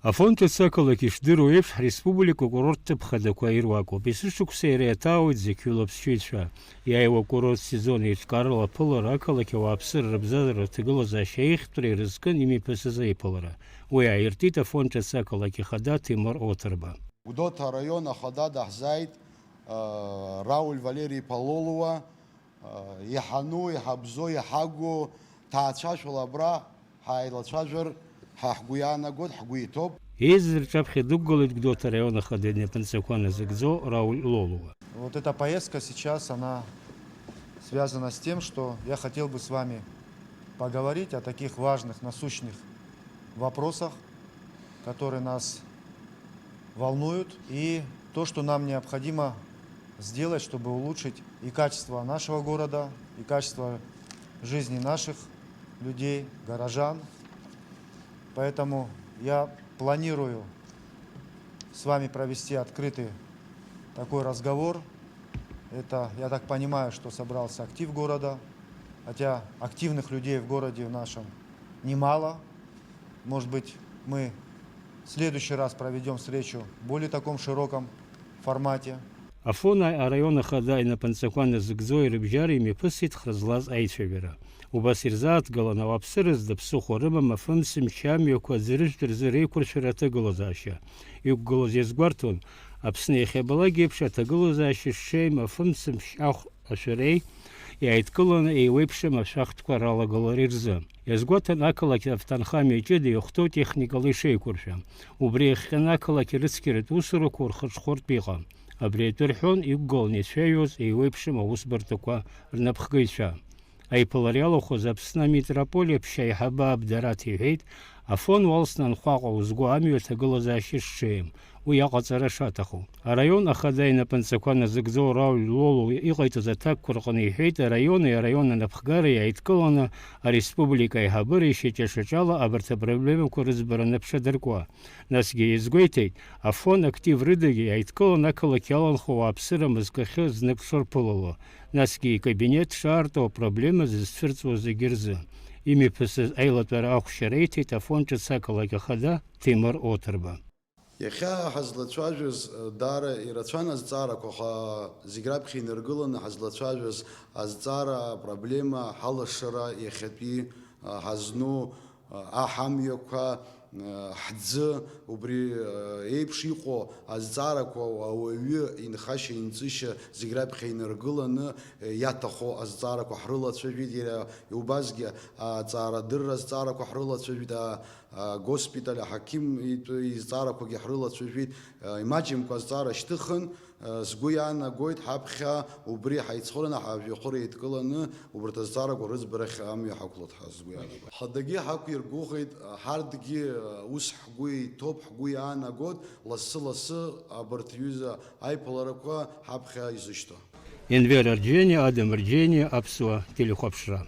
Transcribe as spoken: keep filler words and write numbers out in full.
Афон ҿыц ақалақь ишдыруа еиԥш, ҳреспублика акурорттә ҭыԥ хадақәа ируакуп. Есышықәса иара иаҭаауеит зықьҩыла аԥсшьаҩцәа. Иааиуа акурорттә сезон еиҿкаарала аԥылара ақалақь ауааԥсыра рыбзазара рҭагылазаашьа еиӷьтәра ирызкын имҩаԥысыз аиԥылара. Уи ааиртит Афон ҿыц ақалақь ахада Ҭемыр Оҭырба. Гәдоуҭа араион ахада даҳзааит, Рауль Валери-иԥа Лолуа, иҳану, иҳабзоу, иҳагу, ҭаацәашәала абра ҳааилацәажәар ҳәа ҳгәы иаанагоит, ҳгәы иҭоуп. Еизара рҿаԥхьа дықәгылеит Гәдоуҭа араион ахада инапынҵақәа назыгӡо Рауль Лолуа. Вот эта поездка сейчас, она связана с тем, что я хотел бы с вами поговорить о таких важных, насущных вопросах, которые нас волнуют, и то, что нам необходимо сделать, чтобы улучшить и качество нашего города, и качество жизни наших людей, горожан. Поэтому я планирую с вами провести открытый такой разговор. Это, я так понимаю, что собрался актив города, хотя активных людей в городе в нашем немало. Может быть, мы в следующий раз проведём встречу в более таком широком формате. Афон араион ахада инапынҵақәа назыгӡо ирыбжьара имҩаԥысит хра злаз аицәажәара. Убас ирзааҭгылан ауааԥсыра зда ԥсыхәа рымам афымцамч амҩақәа аӡыржәтә рзы реиқәыршәара аҭагылазаашьа. Иқәгылаз иазгәарҭон, Аԥсны иахьабалак еиԥш аҭагылазаашьа шҽеим афымцамч ахә ашәареи иааидкыланы еиуеиԥшым ашәахтәқәа ралагалареи рзы. Иазгәаҭан ақалақь Авҭанхамҩа ҷыда иахәҭоу техникала ишеиқәыршәа. Убри иахҟьаны ақалақь арыцқьаратә усурақәа урхаҽхәартә иҟан. Абри атәы рҳәон иқәгыланы ицәажәоз еиуеиԥшым аусбарҭақәа рнапхгаҩцәа. Аиԥылара иалахәыз Аԥсны амитрополиа ԥшьа аиҳабы Абдараҭ иҳәеит, Афон уалсны анхәаҟа узго амҩа аҭагылазаашьа шҽеим, уи аҟаҵара шаҭаху. Араион ахада инапынҵақәа назыгӡо Рауль Лолу иҟаиҵаз аҭакқәа рҟны иҳәеит, араиони араион анапхгареи иааидкыланы ареспублика аиҳабыра ишьаҿа-шьаҿала абарҭ апроблемақәа рыӡбара анаԥшадыркуа. Насгьы иазгәеиҭеит, Афон актив рыдагьы иааидкыланы ақалақь иаланхо ауааԥсыра мызкахьы знык шырԥылало, насгьы икабинет шаарту апроблема зызцәырҵуа зегьы рзы. Имҩаԥысыз аилатәара ахәшьара иҭеит Афон ҿыц ақалақь ахада Ҭемыр Оҭырба. Иахьа ҳазлацәажәоз, даара ирацәан азҵаарақәа, аха зегь раԥхьа инаргыланы ҳазлацәажәоз азҵаара апроблема ҳалашара иахьатәи ҳазну, аҳамҩақәа, ҳӡы, убри еиԥш иҟоу азҵаарақәа ауаҩы инхашьа-инҵышьа зегь раԥхьа инаргыланы иаҭаху азҵаарақәа ҳрылацәажәеит, иара убасгьы аҵаарадырра азҵаарақәа ҳрылацәажәеит, а, а, госпиталь аҳақьым итәы изҵаарақәагьы ҳрылацәажәеит, а, имаҷымкәа азҵаара шьҭыхын, а, сгәы иаанагоит, ҳаԥхьа убри ҳаицхырааны, ҳажәҩахыр еидкыланы, убарҭ азҵаарақәа рыӡбарахь амҩа ҳақәлоит ҳәа сгәы иаанагоит. Хадагьы ҳақәиргәыӷит, а, ҳарҭгьы, а, ус ҳгәы иҭоуп, ҳгәы иаанагоит, лассы-лассы абарҭ ҩыза аиԥыларақәа ҳаԥхьа изышьҭоу. Енвер Арџьениа, Адам Арџьениа, Аԥсуа телехәаԥшра.